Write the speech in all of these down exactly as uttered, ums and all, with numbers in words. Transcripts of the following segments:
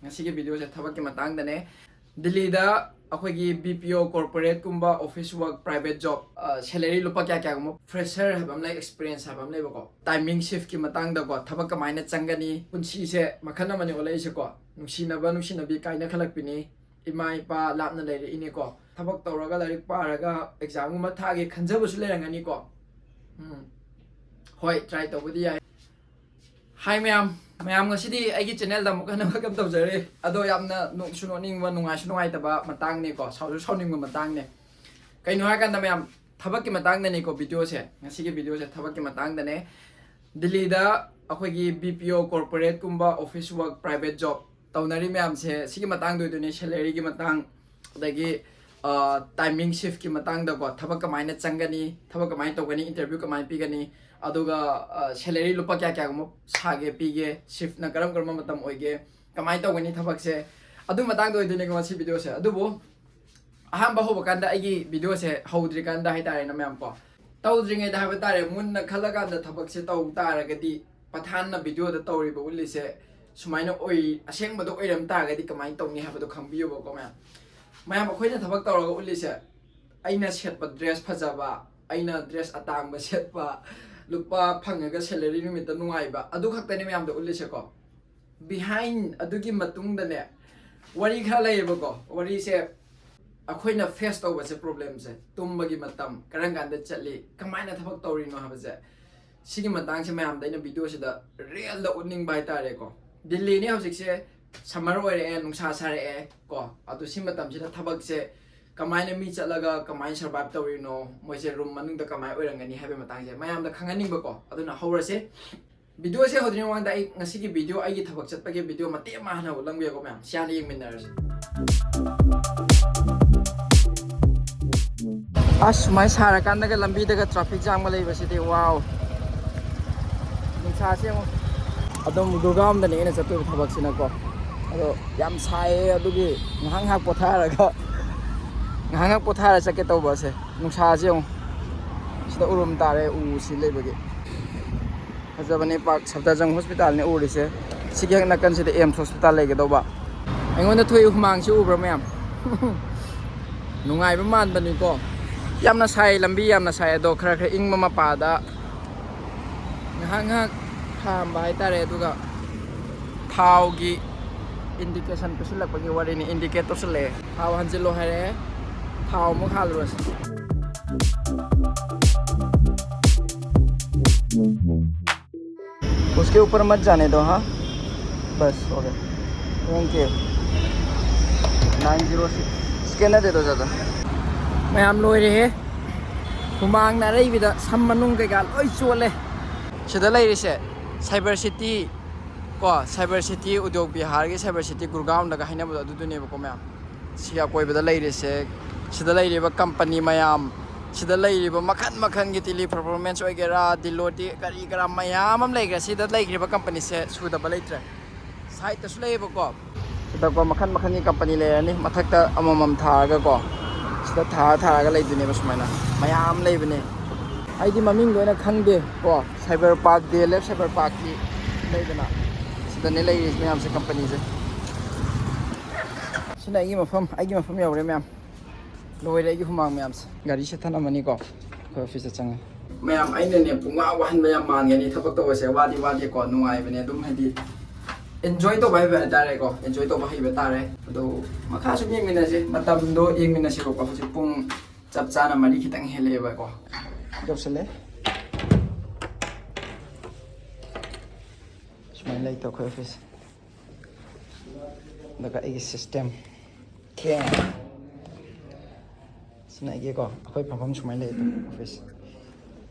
ꯉꯁꯤꯒꯤ ꯚꯤꯗꯤꯑꯣꯁꯦ ꯊꯕꯛꯀꯤ ꯃꯇꯥꯡꯗꯅꯦ꯫ ꯗꯤꯜꯂꯤꯗ ꯑꯩꯈꯣꯏꯒꯤ B P O, corporate ꯀꯨꯝꯕ, office work, private job, salary ꯂꯨꯄꯥ ꯀꯌꯥ ꯀꯌꯥꯒꯨꯝꯕ, fresher ꯍꯥꯏꯕ ꯑꯃ ꯂꯩ, experience ꯍꯥꯏꯕ ꯑꯃ ꯂꯩꯕꯀꯣ, timing shiftꯀꯤ ꯃꯇꯥꯡꯗꯀꯣ, ꯊꯕꯛ ꯀꯃꯥꯏꯅ ꯆꯪꯒꯅꯤ, ꯄꯨꯟꯁꯤꯁꯦ ꯃꯈꯜ ꯑꯃꯅꯤ ꯑꯣꯜꯂꯛꯏꯁꯦꯀꯣ, ꯅꯨꯡꯁꯤꯅꯕ ꯅꯨꯡꯁꯤꯅꯕꯤ ꯀꯥꯏꯅꯈꯠꯂꯛꯄꯤꯅꯤ, ꯏꯃꯥ ꯏꯄꯥ ꯂꯥꯞꯅ ꯂꯩꯔꯛꯏꯅꯦꯀꯣ, ꯊꯕꯛ ꯇꯧꯔꯒ ꯂꯥꯏꯔꯤꯛ ꯄꯥꯔꯒ examꯒꯨꯝꯕ ꯊꯥꯒꯦ ꯈꯟꯖꯕꯁꯨ ꯂꯩꯔꯝꯒꯅꯤꯀꯣ꯫ ꯎꯝ, ꯍꯣꯏ, try ꯇꯧꯕꯗꯤ ꯌꯥꯏ꯫ Hi ꯃꯌꯥꯝ, ꯃꯌꯥꯝ ꯉꯁꯤꯗꯤ ꯑꯩꯒꯤ channelꯗ ꯑꯃꯨꯛ ꯍꯟꯅ welcome ꯇꯧꯖꯔꯤ꯫ ꯑꯗꯣ ꯌꯥꯝꯅ ꯅꯣꯛꯁꯨ ꯅꯣꯛꯅꯤꯡꯕ, ꯅꯨꯡꯉꯥꯏꯁꯨ ꯅꯨꯡꯉꯥꯏꯇꯕ ꯃꯇꯥꯡꯅꯦꯀꯣ, ꯁꯥꯎꯁꯨ ꯁꯥꯎꯅꯤꯡꯕ ꯃꯇꯥꯡꯅꯦ꯫ ꯀꯩꯅꯣ ꯍꯥꯏꯔꯀꯥꯟꯗ ꯃꯌꯥꯝ, ꯊꯕꯛꯀꯤ ꯃꯇꯥꯡꯗꯅꯦꯀꯣ ꯚꯤꯗꯤꯑꯣꯁꯦ, ꯉꯁꯤꯒꯤ ꯚꯤꯗꯤꯑꯣꯁꯦ ꯊꯕꯛꯀꯤ ꯃꯇꯥꯡꯗꯅꯦ꯫ ꯗꯤꯜꯂꯤꯗ ꯑꯩꯈꯣꯏꯒꯤ B P O, corporate ꯀꯨꯝꯕ, office work, private job ꯇꯧꯅꯔꯤ ꯃꯌꯥꯝꯁꯦ ꯁꯤꯒꯤ ꯃꯇꯥꯡꯗ ꯑꯣꯏꯗꯣꯏꯅꯦ, salaryꯒꯤ ꯃꯇꯥꯡ, ꯑꯗꯒꯤ timing shiftꯀꯤ ꯃꯇꯥꯡꯗꯀꯣ, ꯊꯕꯛ ꯀꯃꯥꯏꯅ ꯆꯪꯒꯅꯤ, ꯊꯕꯛ ꯀꯃꯥꯏꯅ ꯇꯧꯒꯅꯤ, interview ꯀꯃꯥꯏꯅ ꯄꯤꯒꯅꯤ, ꯑꯗꯨꯒ salary ꯂꯨꯄꯥ ꯀꯌꯥ ꯀꯌꯥꯒꯨꯝꯕ ꯁꯥꯒꯦ, ꯄꯤꯒꯦ, shiftꯅ ꯀꯔꯝ ꯀꯔꯝꯕ ꯃꯇꯝ ꯑꯣꯏꯒꯦ, ꯀꯃꯥꯏꯅ ꯇꯧꯒꯅꯤ ꯊꯕꯛꯁꯦ, ꯑꯗꯨ ꯃꯇꯥꯡꯗ ꯑꯣꯏꯗꯣꯏꯅꯦꯀꯣ ꯉꯁꯤ ꯚꯤꯗꯤꯑꯣꯁꯦ꯫ ꯑꯗꯨꯕꯨ ꯑꯍꯥꯟꯕ ꯍꯧꯕ ꯀꯥꯟꯗ, ꯑꯩꯒꯤ ꯚꯤꯗꯤꯑꯣꯁꯦ ꯍꯧꯗ꯭ꯔꯤꯀꯥꯟꯗ ꯍꯥꯏꯇꯥꯔꯦꯅꯦ ꯃꯌꯥꯝ ꯀꯣ, ꯇꯧꯗ꯭ꯔꯤꯉꯩꯗ ꯍꯥꯏꯕ ꯇꯥꯔꯦ, ꯃꯨꯟꯅ ꯈꯜꯂꯀꯥꯟꯗ ꯊꯕꯛꯁꯦ ꯇꯧ ꯇꯥꯔꯒꯗꯤ, ꯄꯊꯥꯟꯅ ꯚꯤꯗꯤꯑꯣꯗ ꯇꯧꯔꯤꯕ ꯎꯠꯂꯤꯁꯦ ꯁꯨꯃꯥꯏꯅ ꯑꯣꯏ, ꯑꯁꯦꯡꯕꯗ ꯑꯣꯏꯔꯝ ꯇꯥꯔꯒꯗꯤ ꯀꯃꯥꯏꯅ ꯇꯧꯅꯤ ꯍꯥꯏꯕꯗꯣ ꯈꯪꯕꯤꯌꯨꯕꯀꯣ ꯃꯌꯥꯝ꯫ ꯃꯌꯥꯝ, ꯑꯩꯈꯣꯏꯅ ꯊꯕꯛ ꯇꯧꯔꯒ ꯎꯠꯂꯤꯁꯦ, ꯑꯩꯅ ꯁꯦꯠꯄ dress ꯐꯖꯕ, ꯑꯩꯅ dress ꯑꯇꯥꯡꯕ ꯁꯦꯠꯄ, ꯂꯨꯄꯥ ꯐꯪꯉꯒ salary ꯅꯨꯃꯤꯠꯇ ꯅꯨꯡꯉꯥꯏꯕ, ꯑꯗꯨ ꯈꯛꯇꯅꯤ ꯃꯌꯥꯝꯗ ꯎꯠꯂꯤꯁꯦꯀꯣ꯫ Behind ꯑꯗꯨꯒꯤ ꯃꯇꯨꯡꯗꯅꯦ, ꯋꯥꯔꯤ ꯈꯔ ꯂꯩꯌꯦꯕꯀꯣ꯫ ꯋꯥꯔꯤꯁꯦ, ꯑꯩꯈꯣꯏꯅ face ꯇꯧꯕꯁꯦ, problemꯁꯦ, ꯇꯨꯝꯕꯒꯤ ꯃꯇꯝ, ꯀꯔꯝ ꯀꯥꯟꯗ ꯆꯠꯂꯤ, ꯀꯃꯥꯏꯅ ꯊꯕꯛ ꯇꯧꯔꯤꯅꯣ ꯍꯥꯏꯕꯁꯦ, ꯁꯤꯒꯤ ꯃꯇꯥꯡꯁꯦ ꯃꯌꯥꯝꯗ ꯑꯩꯅ ꯚꯤꯗꯤꯑꯣꯁꯤꯗ realꯗ ꯎꯠꯅꯤꯡꯕ ꯍꯥꯏꯇꯥꯔꯦꯀꯣ꯫ ꯗꯤꯜꯂꯤꯅꯤ ꯍꯧꯖꯤꯛꯁꯦ, summer ꯑꯣꯏꯔꯛꯑꯦ, ꯅꯨꯡꯁꯥ ꯁꯥꯔꯛꯑꯦ ꯀꯣ꯫ ꯑꯗꯨ ꯁꯤ ꯃꯇꯝꯁꯤꯗ ꯊꯕꯛꯁꯦ ꯀꯃꯥꯏꯅ ꯃꯤ ꯆꯠꯂꯒ ꯀꯃꯥꯏꯅ survive ꯇꯧꯔꯤꯅꯣ, ꯃꯣꯏꯁꯦ room ꯃꯅꯨꯡꯗ ꯀꯃꯥꯏꯅ ꯑꯣꯏꯔꯝꯒꯅꯤ ꯍꯥꯏꯕꯒꯤ ꯃꯇꯥꯡꯁꯦ ꯃꯌꯥꯝꯗ ꯈꯪꯍꯟꯅꯤꯡꯕꯀꯣ꯫ ꯑꯗꯨꯅ ꯍꯧꯔꯁꯦ꯫ ꯚꯤꯗꯤꯑꯣꯁꯦ ꯍꯧꯗ꯭ꯔꯤꯉꯩ ꯃꯃꯥꯡꯗ ꯑꯩ ꯉꯁꯤꯒꯤ ꯚꯤꯗꯤꯑꯣ, ꯑꯩꯒꯤ ꯊꯕꯛ ꯆꯠꯄꯒꯤ ꯚꯤꯗꯤꯑꯣ ꯃꯇꯦꯛ ꯑꯃ ꯍꯥꯟꯅ ꯎꯠꯂꯝꯒꯦꯀꯣ ꯃꯌꯥꯝ, ꯁꯤ ꯍꯥꯟꯅ ꯌꯦꯡꯃꯤꯟꯅꯔꯁꯦ꯫ ꯑꯁ, ꯁꯨꯃꯥꯏꯅ ꯁꯥꯔꯀꯥꯟꯗꯒ ꯂꯝꯕꯤꯗꯒ traffic jamꯒ ꯂꯩꯕꯁꯤꯗꯤ, wow! ꯅꯨꯡꯁꯥꯁꯦ ꯌꯦꯡꯉꯣ꯫ ꯑꯗꯨꯝ ꯒꯨꯔꯒꯥꯎꯝꯗꯅꯦ ꯑꯩꯅ ꯆꯠꯇꯣꯏꯕ ꯊꯕꯛꯁꯤꯅꯀꯣ꯫ ꯑꯗꯣ ꯌꯥꯝ ꯁꯥꯏꯌꯦ, ꯑꯗꯨꯒꯤ ꯉꯥꯏꯍꯥꯛ ꯉꯥꯏꯍꯥꯛ ꯄꯣꯊꯥꯔꯒ, ꯉꯥꯏꯍꯥꯛ ꯉꯥꯏꯍꯥꯛ ꯄꯣꯊꯥꯔ ꯆꯠꯀꯦ ꯇꯧꯕꯁꯦ꯫ ꯅꯨꯡꯁꯥꯁꯦ ꯌꯦꯡꯉꯣ, ꯁꯤꯗ ꯎꯔꯨꯝ ꯇꯥꯔꯦ, ꯎꯁꯤ ꯂꯩꯕꯒꯤ꯫ ꯐꯖꯕꯅꯦ, ꯄꯥꯛ ꯁꯐꯗꯔꯖꯪ ꯍꯣꯁꯄꯤꯇꯥꯜꯅꯦ ꯎꯔꯤꯁꯦ꯫ ꯁꯤꯒꯤ ꯍꯦꯛ ꯅꯥꯀꯟꯁꯤꯗ AIIMS ꯍꯣꯁꯄꯤꯇꯥꯜ ꯂꯩꯒꯗꯧꯕ꯫ ꯑꯩꯉꯣꯟꯗ ꯊꯣꯛꯏ ꯍꯨꯃꯥꯡꯁꯤ ꯎꯕ꯭ꯔꯥ ꯃꯌꯥꯝ? ꯅꯨꯡꯉꯥꯏꯕ ꯃꯥꯟꯕꯅꯤꯀꯣ꯫ ꯌꯥꯝꯅ ꯁꯥꯏ, ꯂꯝꯕꯤ ꯌꯥꯝꯅ ꯁꯥꯏ, ꯑꯗꯣ ꯈꯔ ꯈꯔ ꯏꯪꯕ ꯃꯄꯥꯗ ꯉꯥꯏꯍꯥꯛ ꯉꯥꯏꯍꯥꯛ ꯈꯥꯝꯕ ꯍꯥꯏꯇꯥꯔꯦ꯫ ꯑꯗꯨꯒ ꯊꯥꯎꯒꯤ ꯏꯟꯗꯤꯀꯦꯁꯟ ꯄꯤꯁꯤꯜꯂꯛꯄꯒꯤ ꯋꯥꯔꯤꯅꯤ꯫ ꯏꯟꯗꯤꯀꯦꯠ ꯇꯧꯁꯤꯜꯂꯛꯑꯦ, ꯊꯥꯎ ꯍꯟꯖꯤꯜꯂꯣ ꯍꯥꯏꯔꯛꯑꯦ꯫ ꯊꯥꯎ ꯑꯃꯨꯛ ꯍꯥꯜꯂꯨꯔꯁꯤ꯫ उसके ऊपर मत जाने दो, हाँ, बस हो गया। Okay, nine zero six. Scanner दे दो ज़्यादा। ꯃꯌꯥꯝ ꯂꯣꯏꯔꯦꯍꯦ꯫ ꯍꯨꯃꯥꯡꯅ ꯑꯔꯩꯕꯤꯗ ꯁꯝ ꯃꯅꯨꯡ ꯀꯩꯀꯥ ꯂꯣꯏ ꯆꯣꯠꯂꯦ꯫ ꯁꯤꯗ ꯂꯩꯔꯤꯁꯦ ꯁꯥꯏꯕꯔ ꯁꯤꯇꯤ ꯀꯣ, ꯁꯥꯏꯕꯔ ꯁꯤꯇꯤ, ꯎꯗꯣꯛ ꯕꯤꯍꯥꯔꯒꯤ ꯁꯥꯏꯕꯔ ꯁꯤꯇꯤ ꯒꯨꯔꯒꯥꯎꯟꯗꯒ ꯍꯥꯏꯅꯕꯗꯣ ꯑꯗꯨꯗꯨꯅꯦꯕꯀꯣ ꯃꯌꯥꯝ꯫ ꯁꯤ ꯑꯀꯣꯏꯕꯗ ꯂꯩꯔꯤꯁꯦ, ꯁꯤꯗ ꯂꯩꯔꯤꯕ ꯀꯝꯄꯅꯤ ꯃꯌꯥꯝ, ꯁꯤꯗ ꯂꯩꯔꯤꯕ ꯃꯈꯟ ꯃꯈꯟꯒꯤ ꯇꯤꯂꯤ ꯄꯔꯐꯣꯔꯃꯦꯟꯁ ꯑꯣꯏꯒꯦꯔꯥ, ꯗꯤꯂꯣꯗꯤ ꯀꯔꯤ ꯀꯔꯥ ꯃꯌꯥꯝ ꯑꯃ ꯂꯩꯈ꯭ꯔꯦ꯫ ꯁꯤꯗ ꯂꯩꯈ꯭ꯔꯤꯕ ꯀꯝꯄꯅꯤꯁꯦ ꯁꯨꯗꯕ ꯂꯩꯇ꯭ꯔꯦ꯫ ꯁꯥꯏꯠꯇꯁꯨ ꯂꯩꯌꯦꯕꯀꯣ꯫ ꯁꯤꯗꯀꯣ ꯃꯈꯟ ꯃꯈꯟꯒꯤ ꯀꯝꯄꯅꯤ ꯂꯩꯔꯅꯤ꯫ ꯃꯊꯛꯇ ꯑꯃꯃꯝ ꯊꯥꯔꯒꯀꯣ, ꯁꯤꯗ ꯊꯥꯔ ꯊꯥꯔꯒ ꯂꯩꯗꯣꯏꯅꯦꯕ ꯁꯨꯃꯥꯏꯅ꯫ ꯃꯌꯥꯝ ꯂꯩꯕꯅꯦ꯫ ꯑꯩꯗꯤ ꯃꯃꯤꯡ ꯂꯣꯏꯅ ꯈꯪꯗꯦ ꯀꯣ꯫ Cyber park, D L F cyber ꯄꯥꯔꯛꯀꯤ ꯂꯩꯗꯅ, ꯁꯤꯗꯅꯦ ꯂꯩꯔꯤꯁꯤ ꯃꯌꯥꯝꯁꯦ, ꯀꯝꯄꯅꯤꯁꯦ꯫ ꯁꯤꯅ ꯑꯩꯒꯤ ꯃꯐꯝ, ꯑꯩꯒꯤ ꯃꯐꯝ ꯌꯧꯔꯦ ꯃꯌꯥꯝ꯫ ꯂꯣꯏꯔꯦ ꯑꯩꯒꯤ ꯍꯨꯃꯥꯡ ꯃꯌꯥꯝꯁꯦ꯫ ꯒꯥꯔꯤꯁꯦ ꯊꯅꯝꯃꯅꯤꯀꯣ, ꯑꯩꯈꯣꯏ ꯑꯣꯐꯤꯁꯇ ꯆꯪꯉꯦ꯫ ꯃꯌꯥꯝ, ꯑꯩꯅꯅꯦ ꯄꯨꯡꯋꯥ ꯋꯥꯍꯟꯕ ꯌꯥꯝ ꯃꯥꯟꯒꯅꯤ꯫ ꯊꯕꯛ ꯇꯧꯕꯁꯦ ꯋꯥꯗꯤ ꯋꯥꯗꯦꯀꯣ, ꯅꯨꯡꯉꯥꯏꯕꯅꯦ꯫ ꯑꯗꯨꯝ ꯍꯥꯏꯗꯤ ꯑꯦꯟꯖꯣꯏ ꯇꯧꯕ ꯍꯩꯕ ꯍꯥꯏꯇꯥꯔꯦꯀꯣ, ꯑꯦꯟꯖꯣꯏ ꯇꯧꯕ ꯍꯩꯕ ꯇꯥꯔꯦ꯫ ꯑꯗꯣ ꯃꯈꯥ ꯁꯨꯝ ꯌꯦꯡꯃꯤꯟꯅꯁꯦ, ꯃꯇꯝꯗꯣ ꯌꯦꯡꯃꯤꯟꯅꯁꯦꯕꯀꯣ꯫ ꯍꯧꯖꯤꯛ ꯄꯨꯡ ꯆꯞ ꯆꯥꯅ ꯃꯔꯤ ꯈꯤꯇꯪ ꯍꯦꯜꯂꯛꯑꯦꯕꯀꯣ꯫ ꯌꯧꯁꯜꯂꯦ꯫ ꯁꯨꯃꯥꯏꯅ ꯂꯩꯇꯣ ꯑꯩꯈꯣꯏ ꯑꯣꯐꯤꯁ꯫ ꯑꯗꯨꯒ ꯑꯩꯒꯤ ꯁꯤꯁꯇꯦꯝ꯫ ꯊꯦꯡ꯫ ꯁꯤꯅ ꯑꯩꯒꯤꯀꯣ, ꯑꯩꯈꯣꯏ ꯐꯝꯐꯝ ꯁꯨꯃꯥꯏꯅ ꯂꯩ ꯑꯣꯐꯤꯁ꯫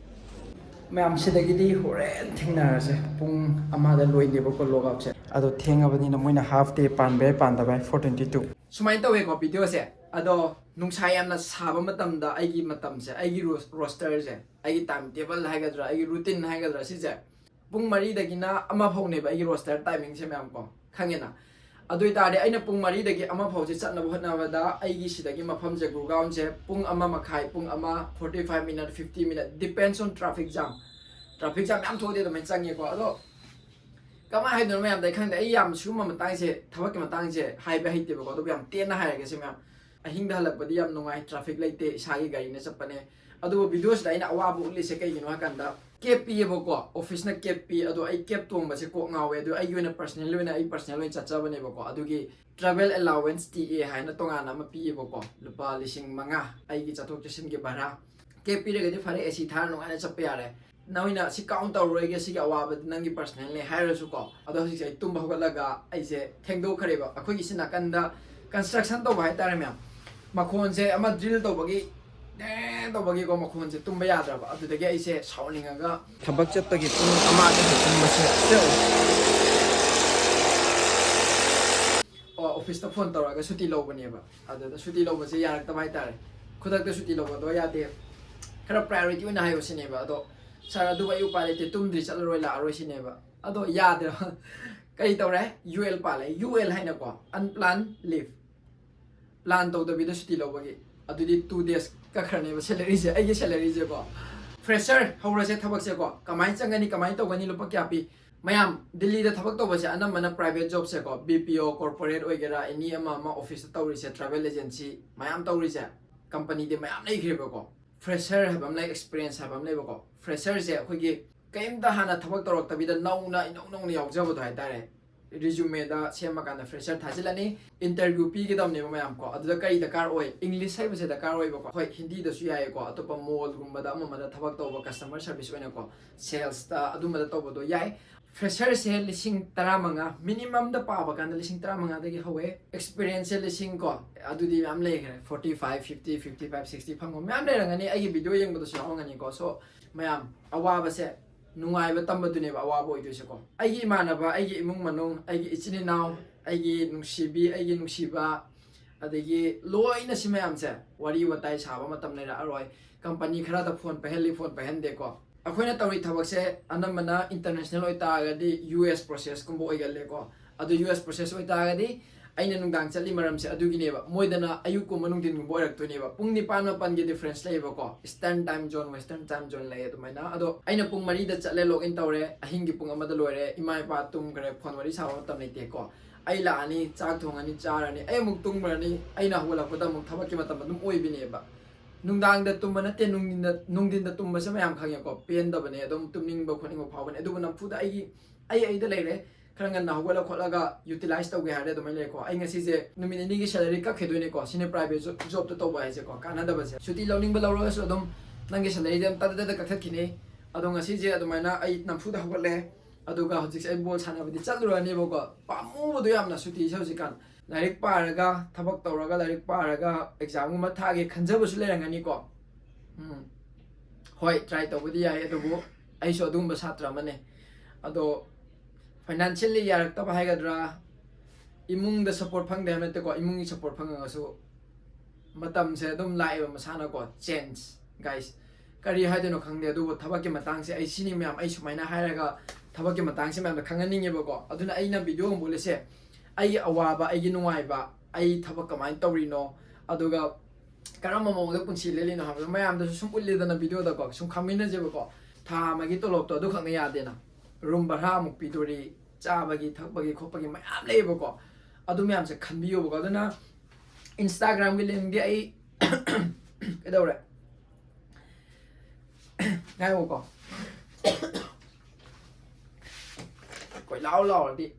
ꯃꯌꯥꯝ, ꯁꯤꯗꯒꯤꯗꯤ ꯍꯣꯔꯦꯟ ꯊꯦꯡꯅꯔꯁꯦ꯫ ꯄꯨꯡ ꯑꯃꯗ ꯂꯣꯏꯅꯦꯕꯀꯣ ꯂꯣꯒ ꯑꯥꯎꯠꯁꯦ꯫ ꯑꯗꯣ ꯊꯦꯡꯉꯕꯅꯤꯅ ꯃꯣꯏꯅ ꯍꯥꯐ ꯗꯦ ꯄꯥꯟꯕ ꯌꯥꯏ, ꯄꯥꯟꯗꯕ ꯌꯥꯏ, ꯐꯣꯔ ꯇ꯭ꯋꯦꯟꯇꯤ ꯇꯨ꯫ ꯁꯨꯃꯥꯏꯅ ꯇꯧꯋꯦꯀꯣ ꯚꯤꯗꯤꯑꯣꯁꯦ꯫ ꯑꯗꯣ ꯅꯨꯡꯁꯥ ꯌꯥꯝꯅ ꯁꯥꯕ ꯃꯇꯝꯗ ꯑꯩꯒꯤ ꯔꯣꯁ-, ꯔꯣꯁꯇꯔꯁꯦ, ꯑꯩꯒꯤ ꯇꯥꯏꯝ ꯇꯦꯕꯜ ꯍꯥꯏꯒꯗ꯭ꯔꯥ, ꯑꯩꯒꯤ ꯔꯨꯇꯤꯟ ꯍꯥꯏꯒꯗ꯭ꯔꯥ, ꯁꯤꯁꯦ ꯄꯨꯡ ꯃꯔꯤꯗꯒꯤꯅ ꯑꯃ ꯐꯥꯎꯅꯦꯕ ꯑꯩꯒꯤ ꯔꯣꯁꯇꯔ ꯇꯥꯏꯃꯤꯡꯁꯦ ꯃꯌꯥꯝ ꯀꯣ, ꯈꯪꯉꯦꯅ? ꯑꯗꯨ ꯑꯣꯏꯇꯥꯔꯗꯤ ꯑꯩꯅ ꯄꯨꯡ ꯃꯔꯤꯗꯒꯤ ꯑꯃ ꯐꯥꯎꯁꯦ ꯆꯠꯅꯕ ꯍꯣꯠꯅꯕꯗ ꯑꯩꯒꯤ ꯁꯤꯗꯒꯤ ꯃꯐꯝꯁꯦ ꯒꯨꯔꯒꯥꯎꯟꯁꯦ ꯄꯨꯡ ꯑꯃ ꯃꯈꯥꯏ, ꯄꯨꯡ ꯑꯃ, forty five minute, fifty minute, depends on traffic jam꯫ Traffic jam ꯌꯥꯝ ꯊꯣꯛꯑꯗꯤ ꯑꯗꯨꯃꯥꯏꯅ ꯆꯪꯉꯦꯀꯣ꯫ ꯑꯗꯣ ꯀꯃꯥꯏꯅ ꯍꯥꯏꯗꯣꯏꯅꯣ ꯃꯌꯥꯝꯗ? ꯑꯩ ꯈꯪꯗꯦ꯫ ꯑꯩ ꯌꯥꯝ ꯁꯤꯒꯨꯝꯕ ꯃꯇꯥꯡꯁꯦ, ꯊꯕꯛꯀꯤ ꯃꯇꯥꯡꯁꯦ ꯍꯥꯏꯕ ꯍꯩꯇꯦꯕꯀꯣ꯫ ꯑꯗꯨꯕꯨ ꯌꯥꯝ ꯇꯦꯟꯅ ꯍꯥꯏꯔꯒꯦꯁꯦ ꯃꯌꯥꯝ꯫ ꯑꯍꯤꯡꯗ ꯍꯜꯂꯛꯄꯗꯤ ꯌꯥꯝ ꯅꯨꯡꯉꯥꯏ, traffic ꯂꯩꯇꯦ, ꯏꯁꯥꯒꯤ ꯒꯥꯔꯤꯅ ꯆꯠꯄꯅꯦ꯫ ꯑꯗꯨꯕꯨ video ꯁꯤꯗ ꯑꯩꯅ ꯑꯋꯥꯕ ꯎꯠꯂꯤꯁꯦ ꯀꯩꯒꯤꯅꯣ ꯍꯥꯏ ꯀꯥꯟꯗ, cab ꯄꯤꯌꯦꯕꯀꯣ, office ꯅ cab ꯄꯤ꯫ ꯑꯗꯣ ꯑꯩ cab ꯇꯣꯡꯕꯁꯦ ꯀꯣꯛ ꯉꯥꯎꯋꯦ꯫ ꯑꯗꯣ ꯑꯩꯒꯤ ꯑꯣꯏꯅ personal ꯑꯣꯏꯅ, ꯑꯩ personal ꯑꯣꯏꯅ ꯆꯠꯆꯕꯅꯦꯕꯀꯣ꯫ ꯑꯗꯨꯒꯤ travel allowance, T A ꯍꯥꯏꯅ ꯇꯣꯉꯥꯟꯅ ꯑꯃ ꯄꯤꯌꯦꯕꯀꯣ, ꯂꯨꯄꯥ ꯂꯤꯁꯤꯡ ꯃꯉꯥ ꯑꯩꯒꯤ ꯆꯠꯊꯣꯛ ꯆꯠꯁꯤꯟꯒꯤ ꯚꯔꯥ꯫ Cab ꯄꯤꯔꯒꯗꯤ ꯐꯔꯦ, A C ꯊꯥꯔ ꯅꯨꯡꯉꯥꯏꯅ ꯆꯠꯄ ꯌꯥꯔꯦ꯫ ꯅꯣꯏꯅ ꯁꯤ count ꯇꯧꯔꯔꯣꯏꯒꯦ, ꯁꯤꯒꯤ ꯑꯋꯥꯕꯗꯤ ꯅꯪꯒꯤ personal ꯅꯦ ꯍꯥꯏꯔꯁꯨꯀꯣ꯫ ꯑꯗꯣ ꯍꯧꯖꯤꯛꯁꯦ ꯑꯩ ꯇꯨꯝꯕ ꯍꯧꯒꯠꯂꯒ ꯑꯩꯁꯦ ꯊꯦꯡꯗꯣꯛꯈ꯭ꯔꯦꯕ꯫ ꯑꯩꯈꯣꯏꯒꯤ ꯁꯤ ꯅꯥꯀꯟꯗ construction ꯇꯧꯕ ꯍꯥꯏꯇꯥꯔꯦ ꯃꯌꯥꯝ꯫ ꯃꯈꯣꯟꯁꯦ ꯑꯃ drill ꯇꯧꯕꯒꯤ ꯗꯦ ꯇꯧꯕꯒꯤꯀꯣ, ꯃꯈꯣꯟꯁꯦ ꯇꯨꯝꯕ ꯌꯥꯗ꯭ꯔꯕ꯫ ꯑꯗꯨꯗꯒꯤ ꯑꯩꯁꯦ ꯁꯥꯎꯅꯤꯡꯉꯒ ꯊꯕꯛ ꯆꯠꯄꯒꯤ ꯄꯨꯡ ꯑꯃ ꯑꯗꯨꯝ ꯇꯨꯝꯕꯁꯦ, ꯑꯣ, office ꯇ phone ꯇꯧꯔꯒ ꯁꯨꯇꯤ ꯂꯧꯕꯅꯦꯕ꯫ ꯑꯗꯨꯗ ꯁꯨꯇꯤ ꯂꯧꯕꯁꯦ ꯌꯥꯔꯛꯇꯕ ꯍꯥꯏꯇꯥꯔꯦ꯫ ꯈꯨꯗꯛꯇ ꯁꯨꯇꯤ ꯂꯧꯕꯗꯣ ꯌꯥꯗꯦ, ꯈꯔ priority ꯑꯣꯏꯅ ꯍꯥꯏꯌꯣ ꯁꯤꯅꯦꯕ꯫ ꯑꯗꯣ "Sir, ꯑꯗꯨꯕꯨ ꯑꯩ ꯎꯄꯥꯏ ꯂꯩꯇꯦ, ꯇꯨꯝꯗ꯭ꯔꯤ ꯆꯠꯂꯔꯣꯏ, ꯂꯥꯛꯑꯔꯣꯏ" ꯁꯤꯅꯦꯕ꯫ ꯑꯗꯣ ꯌꯥꯗ꯭ꯔꯦ꯫ ꯀꯔꯤ ꯇꯧꯔꯦ? U L ꯄꯥꯜꯂꯦ꯫ U L ꯍꯥꯏꯅꯀꯣ, unplanned leave, plan ꯇꯧꯗꯕꯤꯗ ꯁꯨꯇꯤ ꯂꯧꯕꯒꯤ꯫ ꯑꯗꯨꯗꯤ two days ꯀꯛꯈ꯭ꯔꯅꯦꯕ salary ꯁꯦ, ꯑꯩꯒꯤ salary ꯁꯦꯀꯣ꯫ Fresher ꯍꯧꯔꯁꯦ ꯊꯕꯛꯁꯦꯀꯣ꯫ ꯀꯃꯥꯏꯅ ꯆꯪꯒꯅꯤ, ꯀꯃꯥꯏꯅ ꯇꯧꯒꯅꯤ, ꯂꯨꯄꯥ ꯀꯌꯥ ꯄꯤ? ꯃꯌꯥꯝ, ꯗꯤꯜꯂꯤꯗ ꯊꯕꯛ ꯇꯧꯕꯁꯦ ꯑꯅꯝꯕꯅ private job ꯁꯦꯀꯣ, B P O, corporate ꯑꯣꯏꯒꯦꯔꯥ, any ꯑꯃ ꯑꯃ office ꯇ ꯇꯧꯔꯤꯁꯦ, travel agency ꯃꯌꯥꯝ ꯇꯧꯔꯤꯁꯦ, company ꯗꯤ ꯃꯌꯥꯝ ꯂꯩꯈ꯭ꯔꯦꯕꯀꯣ꯫ Fresher ꯍꯥꯏꯕ ꯑꯃ ꯂꯩ, experience ꯍꯥꯏꯕ ꯑꯃ ꯂꯩꯕꯀꯣ꯫ Fresher ꯁꯦ ꯑꯩꯈꯣꯏꯒꯤ ꯀꯩꯝꯇ ꯍꯥꯟꯅ ꯊꯕꯛ ꯇꯧꯔꯛꯇꯕꯤꯗ ꯅꯧꯅ, ꯏꯅꯧ ꯅꯧꯅ ꯌꯥꯎꯖꯕꯗꯣ ꯍꯥꯏꯇꯥꯔꯦ꯫ Resume ꯗ ꯁꯦꯝꯃꯀꯥꯟꯗ fresher ꯊꯥꯖꯤꯜꯂꯅꯤ꯫ Interview ꯄꯤꯒꯗꯕꯅꯦꯕ ꯃꯌꯥꯝ ꯀꯣ꯫ ꯑꯗꯨꯗ ꯀꯔꯤ ꯗꯔꯀꯥꯔ ꯑꯣꯏ? English ꯍꯩꯕꯁꯦ ꯗꯔꯀꯥꯔ ꯑꯣꯏꯕꯀꯣ꯫ ꯍꯣꯏ, ꯍꯤꯟꯗꯤꯗꯁꯨ ꯌꯥꯏꯌꯦꯀꯣ, ꯑꯇꯣꯞꯄ mall ꯒꯨꯝꯕꯗ ꯑꯃ ꯑꯃꯗ ꯊꯕꯛ ꯇꯧꯕ, customer service ꯑꯣꯏꯅꯀꯣ, sales ꯇ ꯑꯗꯨꯝꯕꯗ ꯇꯧꯕꯗꯣ ꯌꯥꯏ꯫ Fresher ꯁꯦ ꯂꯤꯁꯤꯡ ꯇꯔꯥꯃꯉꯥ, minimum ꯗ ꯄꯥꯕ ꯀꯥꯟꯗ ꯂꯤꯁꯤꯡ ꯇꯔꯥꯃꯉꯥꯗꯒꯤ ꯍꯧꯋꯦ꯫ Experience ꯁꯦ ꯂꯤꯁꯤꯡ ꯀꯣ, ꯑꯗꯨꯗꯤ ꯃꯌꯥꯝ ꯂꯩꯈ꯭ꯔꯦ, forty five, fifty, fifty five, sixty ꯐꯪꯕ ꯃꯌꯥꯝ ꯂꯩꯔꯝꯒꯅꯤ, ꯑꯩꯒꯤ video ꯌꯦꯡꯕꯗꯁꯨ ꯌꯥꯎꯔꯝꯒꯅꯤꯀꯣ꯫ So ꯃꯌꯥꯝ, ꯑꯋꯥꯕꯁꯦ ꯅꯨꯡꯉꯥꯏꯕ ꯇꯝꯕꯗꯨꯅꯦꯕ ꯑꯋꯥꯕ ꯑꯣꯏꯗꯣꯏꯁꯦꯀꯣ꯫ ꯑꯩꯒꯤ ꯏꯃꯥꯟꯅꯕ, ꯑꯩꯒꯤ ꯏꯃꯨꯡ ꯃꯅꯨꯡ, ꯑꯩꯒꯤ ꯏꯆꯤꯟ ꯏꯅꯥꯎ, ꯑꯩꯒꯤ ꯅꯨꯡꯁꯤꯕꯤ, ꯑꯩꯒꯤ ꯅꯨꯡꯁꯤꯕ, ꯑꯗꯒꯤ ꯂꯣꯏꯅ ꯁꯤ ꯃꯌꯥꯝꯁꯦ ꯋꯥꯔꯤ ꯋꯥꯇꯥꯏ ꯁꯥꯕ ꯃꯇꯝ ꯂꯩꯔꯛꯑꯔꯣꯏ꯫ Company ꯈꯔꯗ phone ꯄꯥꯏꯍꯜꯂꯤ, phone ꯄꯥꯏꯍꯟꯗꯦꯀꯣ꯫ ꯑꯩꯈꯣꯏꯅ ꯇꯧꯔꯤ ꯊꯕꯛꯁꯦ ꯑꯅꯝꯕꯅ international ꯑꯣꯏꯇꯥꯔꯒꯗꯤ U S process ꯀꯨꯝꯕ ꯑꯣꯏꯒꯜꯂꯦꯀꯣ꯫ ꯑꯗꯨ U S process ꯑꯣꯏꯇꯥꯔꯒꯗꯤ ꯑꯩꯅ ꯅꯨꯡꯗꯥꯡ ꯆꯠꯂꯤ ꯃꯔꯝꯁꯦ ꯑꯗꯨꯒꯤꯅꯦꯕ꯫ ꯃꯣꯏꯗꯅ ꯑꯌꯨꯛꯀꯨꯝꯕ ꯅꯨꯡꯊꯤꯟꯒꯨꯝꯕ ꯑꯣꯏꯔꯛꯇꯣꯏꯅꯦꯕ꯫ ꯄꯨꯡ ꯅꯤꯄꯥꯟ ꯃꯥꯄꯟꯒꯤ difference ꯂꯩꯌꯦꯕꯀꯣ꯫ Eastern time zone, Western time zone ꯂꯩ ꯑꯗꯨꯃꯥꯏꯅ꯫ ꯑꯗꯣ ꯑꯩꯅ ꯄꯨꯡ ꯃꯔꯤꯗ ꯆꯠꯂꯦ, log in ꯇꯧꯔꯦ, ꯑꯍꯤꯡꯒꯤ ꯄꯨꯡ ꯑꯃꯗ ꯂꯣꯏꯔꯦ, ꯏꯃꯥ ꯏꯄꯥ ꯇꯨꯝꯈ꯭ꯔꯦ, phone ꯋꯥꯔꯤ ꯁꯥꯕ ꯃꯇꯝ ꯂꯩꯇꯦꯀꯣ꯫ ꯑꯩ ꯂꯥꯛꯑꯅꯤ, ꯆꯥꯛ ꯊꯣꯡꯉꯅꯤ, ꯆꯥꯔꯅꯤ, ꯑꯩ ꯑꯃꯨꯛ ꯇꯨꯝꯈ꯭ꯔꯅꯤ꯫ ꯑꯩꯅ ꯍꯧꯒꯠꯂꯛꯄꯗ ꯑꯃꯨꯛ ꯊꯕꯛꯀꯤ ꯃꯇꯝ ꯑꯗꯨꯝ ꯑꯣꯏꯕꯤꯅꯦꯕ꯫ ꯅꯨꯡꯗꯥꯡꯗ ꯇꯨꯝꯕ ꯅꯠꯇꯦ, ꯅꯨꯡꯊꯤꯟꯗ, ꯅꯨꯡꯊꯤꯟꯗ ꯇꯨꯝꯕꯁꯦ ꯃꯌꯥꯝ ꯈꯪꯉꯦꯀꯣ, ꯄꯦꯟꯗꯕꯅꯦ, ꯑꯗꯨꯝ ꯇꯨꯝꯅꯤꯡꯕ ꯈꯣꯠꯅꯤꯡꯕ ꯐꯥꯎꯕꯅꯦ꯫ ꯑꯗꯨꯕꯨ ꯅꯝꯐꯨꯗ ꯑꯩꯒꯤ, ꯑꯩ ꯑꯩꯗ ꯂꯩꯔꯦ, ꯈꯔ ꯉꯟꯅ ꯍꯧꯒꯠꯂ ꯈꯣꯠꯂꯒ utilize ꯇꯧꯒꯦ ꯍꯥꯏꯔꯗꯤ ꯑꯗꯨꯃꯥꯏꯅ ꯂꯩꯀꯣ꯫ ꯑꯩ ꯉꯁꯤꯁꯦ ꯅꯨꯃꯤꯠ ꯅꯤꯅꯤꯒꯤ salary ꯀꯛꯈꯤꯗꯣꯏꯅꯦꯀꯣ꯫ ꯁꯤꯅꯦ private job, jobꯇ ꯇꯧꯕ ꯍꯥꯏꯁꯦꯀꯣ, ꯀꯥꯟꯅꯗꯕꯁꯦ꯫ ꯁꯨꯇꯤ ꯂꯧꯅꯤꯡꯕ ꯂꯧꯔꯒꯁꯨ ꯑꯗꯨꯝ ꯅꯪꯒꯤ salaryꯗꯤ ꯑꯗꯨꯝ ꯇꯗ ꯇꯗ ꯀꯛꯊꯠꯈꯤꯅꯤ꯫ ꯑꯗꯣ ꯉꯁꯤꯁꯦ ꯑꯗꯨꯃꯥꯏꯅ ꯑꯩ ꯅꯝꯐꯨꯗ ꯍꯧꯒꯠꯂꯦ, ꯑꯗꯨꯒ ꯍꯧꯖꯤꯛꯁꯦ ꯑꯩ ball ꯁꯥꯟꯅꯕꯗꯤ ꯆꯠꯂꯨꯔꯅꯦꯕꯀꯣ꯫ ꯄꯥꯝꯃꯨꯕꯗꯣ ꯌꯥꯝꯅ ꯁꯨꯇꯤꯁꯦ ꯍꯧꯖꯤꯛꯀꯥꯟ꯫ ꯂꯥꯏꯔꯤꯛ ꯄꯥꯔꯒ, ꯊꯕꯛ ꯇꯧꯔꯒ, ꯂꯥꯏꯔꯤꯛ ꯄꯥꯔꯒ examꯒꯨꯝꯕ ꯊꯥꯒꯦ ꯈꯟꯖꯕꯁꯨ ꯂꯩꯔꯝꯒꯅꯤꯀꯣ꯫ ꯎꯝ꯫ ꯍꯣꯏ, try ꯇꯧꯕꯗꯤ ꯌꯥꯏ, ꯑꯗꯨꯕꯨ ꯑꯩꯁꯨ ꯑꯗꯨꯒꯨꯝꯕ ꯁꯥꯇ꯭ꯔ ꯑꯃꯅꯦ꯫ ꯑꯗꯣ financially ꯌꯥꯔꯛꯇꯕ ꯍꯥꯏꯒꯗ꯭ꯔꯥ, ꯏꯃꯨꯡꯗ support ꯐꯪꯗꯦ ꯍꯥꯏꯕ ꯅꯠꯇꯦꯀꯣ, ꯏꯃꯨꯡꯒꯤ support ꯐꯪꯉꯒꯁꯨ ꯃꯇꯝꯁꯦ ꯑꯗꯨꯝ ꯂꯥꯛꯑꯦꯕ ꯃꯁꯥꯅꯀꯣ, change, guys꯫ ꯀꯔꯤ ꯍꯥꯏꯗꯣꯏꯅꯣ ꯈꯪꯗꯦ, ꯑꯗꯨꯕꯨ ꯊꯕꯛꯀꯤ ꯃꯇꯥꯡꯁꯦ ꯑꯩ ꯁꯤꯅꯤ ꯃꯌꯥꯝ, ꯑꯩ ꯁꯨꯃꯥꯏꯅ ꯍꯥꯏꯔꯒ ꯊꯕꯛꯀꯤ ꯃꯇꯥꯡꯁꯦ ꯃꯌꯥꯝꯗ ꯈꯪꯍꯟꯅꯤꯡꯉꯦꯕꯀꯣ꯫ ꯑꯗꯨꯅ ꯑꯩꯅ video ꯑꯃ ꯎꯠꯂꯤꯁꯦ, ꯑꯩꯒꯤ ꯑꯋꯥꯕ, ꯑꯩꯒꯤ ꯅꯨꯡꯉꯥꯏꯕ, ꯑꯩ ꯊꯕꯛ ꯀꯃꯥꯏꯅ ꯇꯧꯔꯤꯅꯣ, ꯑꯗꯨꯒ ꯀꯔꯝꯕ ꯃꯑꯣꯡꯗ ꯄꯨꯟꯁꯤ ꯂꯦꯜꯂꯤꯅꯣ ꯍꯥꯏꯕꯗꯣ ꯃꯌꯥꯝꯗꯁꯨ ꯁꯨꯝ ꯎꯠꯂꯤꯗꯅ videoꯗꯀꯣ, ꯁꯨꯝ ꯈꯪꯃꯤꯟꯅꯁꯦꯕꯀꯣ꯫ ꯊꯥ ꯑꯃꯒꯤ ꯇꯣꯂꯣꯞꯇꯣ ꯑꯗꯨꯈꯛꯅ ꯌꯥꯗꯦꯅ, room ꯚꯔꯥ ꯑꯃꯨꯛ ꯄꯤꯗꯣꯔꯤ, ꯆꯥꯕꯒꯤ ꯊꯛꯄꯒꯤ ꯈꯣꯠꯄꯒꯤ ꯃꯌꯥꯝ ꯂꯩꯌꯦꯕꯀꯣ꯫ ꯑꯗꯨ ꯃꯌꯥꯝꯁꯦ ꯈꯟꯕꯤꯌꯣꯕꯀꯣ꯫ ꯑꯗꯨꯅ Instagramꯒꯤ linkꯗꯤ ꯑꯩ ꯀꯩꯗꯧꯔꯦ? ꯉꯥꯏꯈꯣꯀꯣ꯫ ꯀꯣꯏ ꯂꯥꯎ ꯂꯥꯎꯔꯗꯤ꯫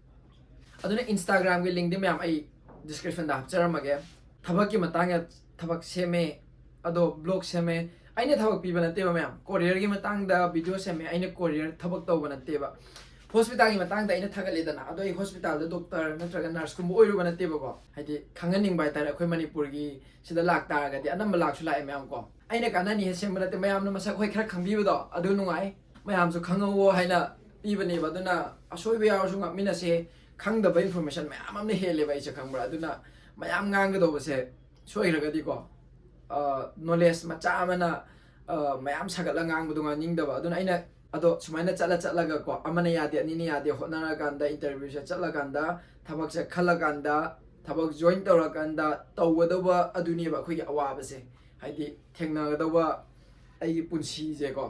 ꯑꯗꯨꯅ Instagramꯒꯤ linkꯗꯤ ꯃꯌꯥꯝ ꯑꯩ descriptionꯗ ꯍꯥꯞꯆꯔꯝꯃꯒꯦ꯫ ꯊꯕꯛꯀꯤ ꯃꯇꯥꯡꯗ ꯊꯕꯛ ꯁꯦꯝꯃꯦ, ꯑꯗꯣ blog ꯁꯦꯝꯃꯦ꯫ ꯑꯩꯅ ꯊꯕꯛ ꯄꯤꯕ ꯅꯠꯇꯦꯕ ꯃꯌꯥꯝ꯫ Courierꯒꯤ ꯃꯇꯥꯡꯗ video ꯁꯦꯝꯃꯦ, ꯑꯩꯅ courier ꯊꯕꯛ ꯇꯧꯕ ꯅꯠꯇꯦꯕ꯫ Hospitalꯒꯤ ꯃꯇꯥꯡꯗ ꯑꯩꯅ ꯊꯥꯒꯠꯂꯦꯗꯅ, ꯑꯗꯣ ꯑꯩ hospitalꯗ doctor ꯅꯠꯇ꯭ꯔꯒ nurseꯀꯨꯝꯕ ꯑꯣꯏꯔꯨꯕ ꯅꯠꯇꯦꯕꯀꯣ꯫ ꯍꯥꯏꯗꯤ ꯈꯪꯍꯟꯅꯤꯡꯕ ꯍꯥꯏꯇꯥꯔꯦ, ꯑꯩꯈꯣꯏ ꯃꯅꯤꯄꯨꯔꯒꯤ ꯁꯤꯗ ꯂꯥꯛꯇꯥꯔꯒꯗꯤ ꯑꯅꯝꯕ ꯂꯥꯛꯁꯨ ꯂꯥꯛꯑꯦ ꯃꯌꯥꯝ ꯀꯣ꯫ ꯑꯩꯅ ꯀꯥꯟꯅꯅꯤ ꯍꯦꯛ ꯁꯦꯝꯕ ꯅꯠꯇꯦ, ꯃꯌꯥꯝꯅ ꯃꯁꯛ ꯍꯣꯏ ꯈꯔ ꯈꯪꯕꯤꯕꯗꯣ ꯑꯗꯨ ꯅꯨꯡꯉꯥꯏ, ꯃꯌꯥꯝꯁꯨ ꯈꯪꯍꯧꯋꯣ ꯍꯥꯏꯅ ꯄꯤꯕꯅꯦꯕ꯫ ꯑꯗꯨꯅ ꯑꯁꯣꯏꯕ ꯌꯥꯎꯔꯁꯨ ꯉꯥꯛꯃꯤꯟꯅꯁꯦ꯫ ꯈꯪꯗꯕ information ꯃꯌꯥꯝ ꯑꯃꯅ ꯍꯦꯜꯂꯦꯕ ꯑꯩꯁꯦ, ꯈꯪꯕ꯭ꯔꯥ? ꯑꯗꯨꯅ ꯃꯌꯥꯝ ꯉꯥꯡꯒꯗꯧꯕꯁꯦ ꯁꯣꯏꯈ꯭ꯔꯒꯗꯤꯀꯣ, ꯑ, knowledge ꯃꯆꯥ ꯑꯃꯅ, ꯑ, ꯃꯌꯥꯝ ꯁꯥꯒꯠꯂ ꯉꯥꯡꯕꯗꯣ ꯉꯥꯡꯅꯤꯡꯗꯕ꯫ ꯑꯗꯨꯅ ꯑꯩꯅ ꯑꯗꯣ ꯁꯨꯃꯥꯏꯅ ꯆꯠꯂ ꯆꯠꯂꯒꯀꯣ, ꯑꯃꯅ ꯌꯥꯗꯦ, ꯑꯅꯤꯅ ꯌꯥꯗꯦ, ꯍꯣꯠꯅꯔꯀꯥꯟꯗ, interviewꯁꯦ ꯆꯠꯂꯀꯥꯟꯗ, ꯊꯕꯛꯁꯦ ꯈꯜꯂꯀꯥꯟꯗ, ꯊꯕꯛ ꯖꯣꯏꯟ ꯇꯧꯔꯀꯥꯟꯗ ꯇꯧꯒꯗꯧꯕ ꯑꯗꯨꯅꯦꯕ ꯑꯩꯈꯣꯏꯒꯤ ꯑꯋꯥꯕꯁꯦ, ꯍꯥꯏꯗꯤ ꯊꯦꯡꯅꯒꯗꯧꯕ ꯑꯩꯒꯤ ꯄꯨꯟꯁꯤꯁꯦꯀꯣ,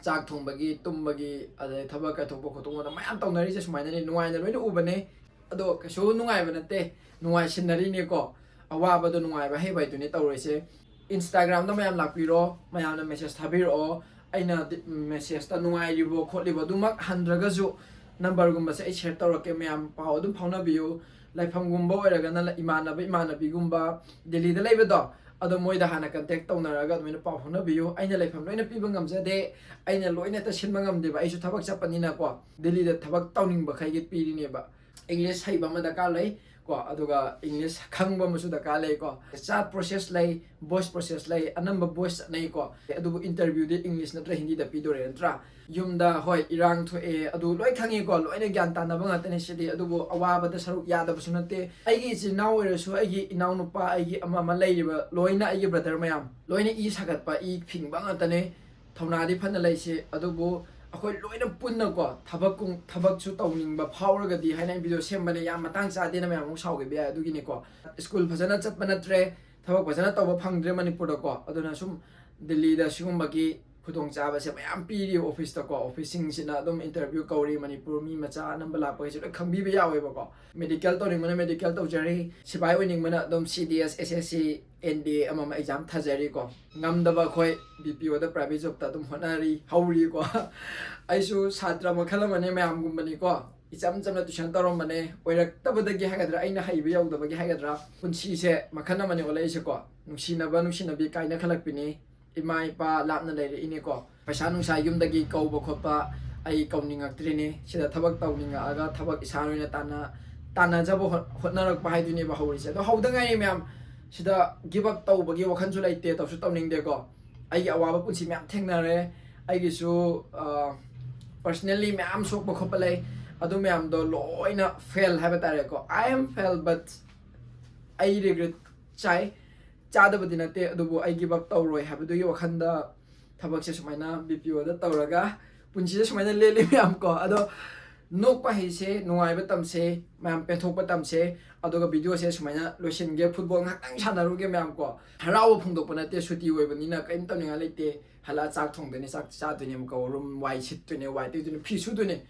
ꯆꯥꯛ ꯊꯣꯡꯕꯒꯤ, ꯇꯨꯝꯕꯒꯤ, ꯑꯗꯩ ꯊꯕꯛ ꯀꯠꯊꯣꯛꯄ ꯈꯣꯠꯇꯣꯛꯄꯗ ꯃꯌꯥꯝ ꯇꯧꯅꯔꯤꯁꯦ ꯁꯨꯃꯥꯏꯅꯅꯦ, ꯅꯨꯡꯉꯥꯏꯅ ꯂꯣꯏꯅ ꯎꯕꯅꯦ꯫ ꯑꯗꯣ ꯀꯩꯁꯨ ꯅꯨꯡꯉꯥꯏꯕ ꯅꯠꯇꯦ, ꯅꯨꯡꯉꯥꯏꯁꯤꯟꯅꯔꯤꯅꯦꯀꯣ꯫ ꯑꯋꯥꯕꯗꯣ ꯅꯨꯡꯉꯥꯏꯕ ꯍꯩꯕ ꯍꯥꯏꯗꯨꯅꯦ ꯇꯧꯔꯤꯁꯦ꯫ ꯏꯟꯁꯇꯥꯒ꯭ꯔꯥꯝꯗ ꯃꯌꯥꯝ ꯂꯥꯛꯄꯤꯔꯣ, ꯃꯌꯥꯝꯅ ꯃꯦꯁꯦꯖ ꯊꯥꯕꯤꯔꯛꯑꯣ꯫ ꯑꯩꯅ ꯗꯤ-, ꯃꯦꯁꯦꯖꯇ ꯅꯨꯡꯉꯥꯏꯔꯤꯕꯣ ꯈꯣꯠꯂꯤꯕꯣ ꯑꯗꯨꯃꯛ ꯍꯟꯗ꯭ꯔꯒꯁꯨ ꯅꯝꯕꯔꯒꯨꯝꯕꯁꯦ ꯑꯩ ꯁꯦꯌꯔ ꯇꯧꯔꯛꯀꯦ, ꯃꯌꯥꯝ ꯄꯥꯎ ꯑꯗꯨꯝ ꯐꯥꯎꯅꯕꯤꯌꯨ꯫ ꯂꯩꯐꯝꯒꯨꯝꯕ ꯑꯣꯏꯔꯒꯅ ꯂ-, ꯏꯃꯥꯟꯅꯕ ꯏꯃꯥꯟꯅꯕꯤꯒꯨꯝꯕ ꯗꯦꯜꯂꯤꯗ ꯂꯩꯕꯗꯣ, ꯑꯗꯣ ꯃꯣꯏꯗ ꯍꯥꯟꯅ ꯀꯟꯇꯦꯛ ꯇꯧꯅꯔꯒ ꯑꯗꯨꯃꯥꯏꯅ ꯄꯥꯎ ꯐꯥꯎꯅꯕꯤꯌꯨ꯫ ꯑꯩꯅ ꯂꯩꯐꯝ ꯂꯣꯏꯅ ꯄꯤꯕ ꯉꯝꯖꯗꯦ, ꯑꯩꯅ ꯂꯣꯏꯅ ꯍꯦꯛꯇ ꯁꯤꯟꯕ ꯉꯝꯗꯦꯕ, ꯑꯩꯁꯨ ꯊꯕꯛ ꯆꯠꯄꯅꯤꯅꯀꯣ꯫ ꯗꯦꯜꯂꯤꯗ ꯊꯕꯛ ꯇꯧꯅꯤꯡꯕꯈꯩꯒꯤ ꯄꯤꯔꯤꯅꯦꯕ꯫ ꯏꯪꯂꯤꯁ ꯍꯩꯕ ꯑꯃ ꯗꯔꯀꯥꯔ ꯂꯩ ꯀꯣ, ꯑꯗꯨꯒ ꯏꯪꯂꯤꯁ ꯈꯪꯕ ꯑꯃꯁꯨ ꯗꯔꯀꯥꯔ ꯂꯩꯀꯣ꯫ ꯆꯥꯠ ꯄ꯭ꯔꯣꯁꯦꯁ ꯂꯩ, ꯚꯣꯏꯁ ꯄ꯭ꯔꯣꯁꯦꯁ ꯂꯩ, ꯑꯅꯝꯕ ꯚꯣꯏꯁ ꯆꯠꯅꯩꯀꯣ꯫ ꯑꯗꯨꯕꯨ ꯏꯟꯇꯔꯚ꯭ꯌꯨꯗꯤ ꯏꯪꯂꯤꯁ ꯅꯠꯇ꯭ꯔ ꯍꯤꯟꯗꯤꯗ ꯄꯤꯗꯣꯔꯦ ꯅꯠꯇ꯭ꯔꯥ? ꯌꯨꯝꯗ, ꯍꯣꯏ, ꯏꯔꯥꯡ ꯊꯣꯛꯑꯦ, ꯑꯗꯨ ꯂꯣꯏ ꯈꯪꯉꯤꯀꯣ, ꯂꯣꯏꯅ ꯒ꯭ꯌꯥꯟ ꯇꯥꯅꯕ ꯉꯥꯛꯇꯅꯦ ꯁꯤꯗꯤ꯫ ꯑꯗꯨꯕꯨ ꯑꯋꯥꯕꯗ ꯁꯔꯨꯛ ꯌꯥꯗꯕꯁꯨ ꯅꯠꯇꯦ꯫ ꯑꯩꯒꯤ ꯏꯆꯤꯟ ꯏꯅꯥꯎ ꯑꯣꯏꯔꯁꯨ, ꯑꯩꯒꯤ ꯏꯅꯥꯎꯅꯨꯄꯥ, ꯑꯩꯒꯤ ꯑꯃ ꯑꯃ ꯂꯩꯔꯤꯕ, ꯂꯣꯏꯅ ꯑꯩꯒꯤ ꯕ꯭ꯔꯗꯔ ꯃꯌꯥꯝ, ꯂꯣꯏꯅ ꯏ ꯁꯥꯒꯠꯄ, ꯏ ꯐꯤꯡꯕ ꯉꯥꯛꯇꯅꯦ꯫ ꯊꯧꯅꯥꯗꯤ ꯐꯅ ꯂꯩꯁꯤ, ꯑꯗꯨꯕꯨ ꯑꯩꯈꯣꯏ ꯂꯣꯏꯅ ꯄꯨꯟꯅꯀꯣ, ꯊꯕꯛ ꯀꯨꯝ-, ꯊꯕꯛꯁꯨ ꯇꯧꯅꯤꯡꯕ ꯐꯥꯎꯔꯒꯗꯤ ꯍꯥꯏꯅ ꯑꯩ ꯚꯤꯗꯤꯑꯣ ꯁꯦꯝꯕꯅꯦ, ꯌꯥꯝ ꯃꯇꯥꯡ ꯆꯥꯗꯦꯅ ꯃꯌꯥꯝ ꯑꯃꯨꯛ ꯁꯥꯎꯈꯤꯕ ꯌꯥꯏ꯫ ꯑꯗꯨꯒꯤꯅꯤꯀꯣ, ꯁ꯭ꯀꯨꯜ ꯐꯖꯅ ꯆꯠꯄ ꯅꯠꯇ꯭ꯔꯦ, ꯊꯕꯛ ꯐꯖꯅ ꯇꯧꯕ ꯐꯪꯗ꯭ꯔꯦ ꯃꯅꯤꯄꯨꯔꯗꯀꯣ꯫ ꯑꯗꯨꯅ ꯁꯨꯝ ꯗꯤꯜꯂꯤꯗ ꯁꯤꯒꯨꯝꯕꯒꯤ ꯈꯨꯗꯣꯡꯆꯥꯕꯁꯦ ꯃꯌꯥꯝ ꯄꯤꯔꯤ ꯑꯣꯐꯤꯁꯇꯀꯣ꯫ ꯑꯣꯐꯤꯁꯁꯤꯡꯁꯤꯅ ꯑꯗꯨꯝ ꯏꯟꯇꯔꯚ꯭ꯌꯨ ꯀꯧꯔꯤ, ꯃꯅꯤꯄꯨꯔ ꯃꯤ ꯃꯆꯥ ꯑꯅꯝꯕ ꯂꯥꯛꯄꯒꯤꯁꯦ ꯂꯣꯏ ꯈꯪꯕꯤꯕ ꯌꯥꯎꯋꯦꯕꯀꯣ꯫ ꯃꯦꯗꯤꯀꯦꯜ ꯇꯧꯅꯤꯡꯕꯅ ꯃꯦꯗꯤꯀꯦꯜ ꯇꯧꯖꯔꯤ, ꯁꯤꯐꯥꯏ ꯑꯣꯏꯅꯤꯡꯕꯅ ꯑꯗꯨꯝ ꯁꯤ ꯗꯤ ꯑꯦꯁ, ꯑꯦꯁ ꯑꯦꯁ ꯁꯤ, ꯑꯦꯟ ꯗꯤ ꯑꯦ ꯑꯃ ꯑꯃ ꯑꯦꯛꯖꯥꯝ ꯊꯥꯖꯔꯤꯀꯣ꯫ ꯉꯝꯗꯕ ꯑꯩꯈꯣꯏ ꯕꯤ ꯄꯤ ꯑꯣꯗ ꯄ꯭ꯔꯥꯏꯚꯦꯠ ꯖꯣꯕꯇ ꯑꯗꯨꯝ ꯍꯣꯠꯅꯔꯤ, ꯍꯧꯔꯤꯀꯣ꯫ ꯑꯩꯁꯨ ꯁꯥꯇ꯭ꯔ ꯃꯈꯜ ꯑꯃꯅꯦ, ꯃꯌꯥꯝꯒꯨꯝꯕꯅꯤꯀꯣ꯫ ꯏꯆꯝ ꯆꯝꯅ ꯇ꯭ꯌꯨꯁꯟ ꯇꯧꯔꯝꯕꯅꯦ, ꯑꯣꯏꯔꯛꯇꯕꯗꯒꯤ ꯍꯥꯏꯒꯗ꯭ꯔꯥ, ꯑꯩꯅ ꯍꯩꯕ ꯌꯧꯗꯕꯒꯤ ꯍꯥꯏꯒꯗ꯭ꯔꯥ, ꯄꯨꯟꯁꯤꯁꯦ ꯃꯈꯜ ꯑꯃꯅꯦ ꯑꯣꯜꯂꯛꯏꯁꯦꯀꯣ꯫ ꯅꯨꯡꯁꯤꯅꯕ ꯅꯨꯡꯁꯤꯅꯕꯤ ꯀꯥꯏꯅꯈꯠꯂꯛꯄꯤꯅꯤ꯫ ꯏꯃꯥ ꯏꯄꯥ ꯂꯥꯞꯅ ꯂꯩꯔꯛꯏꯅꯦꯀꯣ꯫ ꯄꯩꯁꯥ ꯅꯨꯡꯁꯥ ꯌꯨꯝꯗꯒꯤ ꯀꯧꯕ ꯈꯣꯠꯄ ꯑꯩ ꯀꯧꯅꯤꯡꯉꯛꯇ꯭ꯔꯤꯅꯦ꯫ ꯁꯤꯗ ꯊꯕꯛ ꯇꯧꯅꯤꯡꯉꯛꯑꯒ ꯊꯕꯛ ꯏꯁꯥꯅ ꯑꯣꯏꯅ ꯇꯥꯟꯅ-, ꯇꯥꯟꯅꯖꯕ ꯍꯣꯠ-, ꯍꯣꯠꯅꯔꯛꯄ ꯍꯥꯏꯗꯨꯅꯦꯕ ꯍꯧꯔꯤꯁꯦ꯫ ꯑꯗꯣ ꯍꯧꯗ ꯉꯥꯏꯔꯤ ꯃꯌꯥꯝ꯫ ꯁꯤꯗ ꯒꯤꯞ ꯑꯞ ꯇꯧꯕꯒꯤ ꯋꯥꯈꯜꯁꯨ ꯂꯩꯇꯦ, ꯇꯧꯁꯨ ꯇꯧꯅꯤꯡꯗꯦꯀꯣ꯫ ꯑꯩꯒꯤ ꯑꯋꯥꯕ ꯄꯨꯟꯁꯤ ꯃꯌꯥꯝ ꯊꯦꯡꯅꯔꯦ꯫ ꯑꯩꯒꯤꯁꯨ, ꯑ, ꯄꯔꯁꯅꯦꯜꯂꯤ ꯃꯌꯥꯝ ꯁꯣꯛꯄ ꯈꯣꯠꯄ ꯂꯩ꯫ ꯑꯗꯨ ꯃꯌꯥꯝꯗꯣ ꯂꯣꯏꯅ ꯐꯦꯜ ꯍꯥꯏꯕ ꯇꯥꯔꯦꯀꯣ꯫ I am fail, but ꯑꯩ ꯔꯤꯒ꯭ꯔꯦꯠ ꯆꯥꯏ꯫ ꯆꯥꯗꯕꯗꯤ ꯅꯠꯇꯦ, ꯑꯗꯨꯕꯨ ꯑꯩ ꯒꯤꯞ ꯑꯞ ꯇꯧꯔꯣꯏ ꯍꯥꯏꯕꯗꯨꯒꯤ ꯋꯥꯈꯜꯗ ꯊꯕꯛꯁꯦ ꯁꯨꯃꯥꯏꯅ ꯕꯤ ꯄꯤ ꯑꯣꯗ ꯇꯧꯔꯒ ꯄꯨꯟꯁꯤꯁꯦ ꯁꯨꯃꯥꯏꯅ ꯂꯦꯜꯂꯤ ꯃꯌꯥꯝ ꯀꯣ꯫ ꯑꯗꯣ ꯅꯣꯛꯄ ꯍꯩꯁꯦ, ꯅꯨꯡꯉꯥꯏꯕ ꯇꯝꯁꯦ, ꯃꯌꯥꯝ ꯄꯦꯟꯊꯣꯛꯄ ꯇꯝꯁꯦ꯫ ꯑꯗꯨꯒ video ꯁꯦ ꯁꯨꯃꯥꯏꯅ ꯂꯣꯏꯁꯤꯟꯒꯦ꯫ Football ꯉꯥꯛꯇꯪ ꯁꯥꯟꯅꯔꯨꯒꯦ ꯃꯌꯥꯝ ꯀꯣ꯫ ꯍꯔꯥꯎꯕ ꯐꯣꯡꯗꯣꯛꯄ ꯅꯠꯇꯦ, ꯁꯨꯇꯤ ꯑꯣꯏꯕꯅꯤꯅ ꯀꯔꯤꯝ ꯇꯧꯅꯤꯡꯉꯥꯏ ꯂꯩꯇꯦ꯫ ꯍꯜꯂꯛꯑ ꯆꯥꯛ ꯊꯣꯡꯗꯣꯏꯅꯦ, ꯆꯥꯛ ꯆꯥꯗꯣꯏꯅꯦ ꯑꯃꯨꯛꯀ, room ꯋꯥꯏ ꯁꯤꯠꯇꯣꯏꯅꯦ, ꯋꯥꯏ ꯇꯩꯗꯣꯏꯅꯦ, ꯐꯤ ꯁꯨꯗꯣꯏꯅꯦ꯫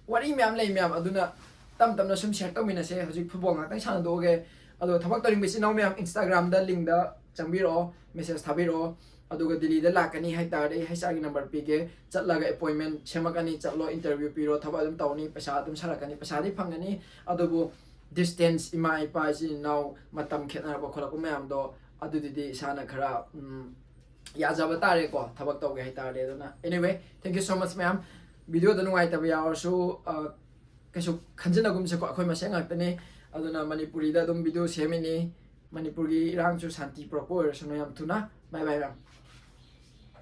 ꯋꯥꯔꯤ ꯃꯌꯥꯝ ꯂꯩ ꯃꯌꯥꯝ, ꯑꯗꯨꯅ ꯇꯞ ꯇꯞꯅ ꯁꯨꯝ share ꯇꯧꯃꯤꯟꯅꯁꯦ꯫ ꯍꯧꯖꯤꯛ football ꯉꯥꯛꯇꯪ ꯁꯥꯟꯅꯊꯣꯛꯑꯒꯦ꯫ ꯑꯗꯣ ꯊꯕꯛ ꯇꯧꯅꯤꯡꯕ ꯏꯆꯤꯟ ꯏꯅꯥꯎ ꯃꯌꯥꯝ Instagram ꯗ link ꯗ ꯆꯪꯕꯤꯔꯛꯑꯣ, message ꯊꯥꯕꯤꯔꯛꯑꯣ꯫ ꯑꯗꯨꯒ ꯗꯤꯜꯂꯤꯗ ꯂꯥꯛꯀꯅꯤ ꯍꯥꯏꯇꯥꯔꯗꯤ ꯑꯩ HR ꯒꯤ number ꯄꯤꯒꯦ, ꯆꯠꯂꯒ appointment ꯁꯦꯝꯃꯛꯀꯅꯤ, ꯆꯠꯂꯣ, interview ꯄꯤꯔꯣ, ꯊꯕꯛ ꯑꯗꯨꯝ ꯇꯧꯅꯤ, ꯄꯩꯁꯥ ꯑꯗꯨꯝ ꯁꯥꯔꯛꯀꯅꯤ, ꯄꯩꯁꯥꯗꯤ ꯐꯪꯒꯅꯤ꯫ ꯑꯗꯨꯕꯨ distance, ꯏꯃꯥ ꯏꯄꯥ ꯏꯆꯤꯟ ꯏꯅꯥꯎ, ꯃꯇꯝ ꯈꯦꯠꯅꯔꯛꯄ ꯈꯣꯠꯂꯛꯄ ꯃꯌꯥꯝꯗꯣ, ꯑꯗꯨꯗꯨꯗꯤ ꯏꯁꯥꯅ ꯈꯔ, ꯎꯝ, ꯌꯥꯖꯕ ꯇꯥꯔꯦꯀꯣ, ꯊꯕꯛ ꯇꯧꯒꯦ ꯍꯥꯏꯇꯥꯔꯗꯤ꯫ ꯑꯗꯨꯅ anyway, thank you so much ꯃꯌꯥꯝ꯫ Video ꯗ ꯅꯨꯡꯉꯥꯏꯇꯕ ꯌꯥꯎꯔꯁꯨ, ꯑ, ꯀꯩꯁꯨ ꯈꯟꯖꯤꯟꯅꯒꯨꯝꯁꯦꯀꯣ, ꯑꯩꯈꯣꯏ ꯃꯁꯦꯟ ꯉꯥꯛꯇꯅꯤ꯫ ꯑꯗꯨꯅ ꯃꯅꯤꯄꯨꯔꯤꯗ ꯑꯗꯨꯝ video ꯁꯦꯝꯃꯤꯅꯤ꯫ ꯃꯅꯤꯄꯨꯔꯒꯤ ꯏꯔꯥꯡꯁꯨ ꯁꯥꯟꯇꯤ ꯄꯨꯔꯛꯄ ꯑꯣꯏꯔꯁꯅꯨ ꯌꯥꯝ ꯊꯨꯅ꯫ Bye bye ꯃꯌꯥꯝ꯫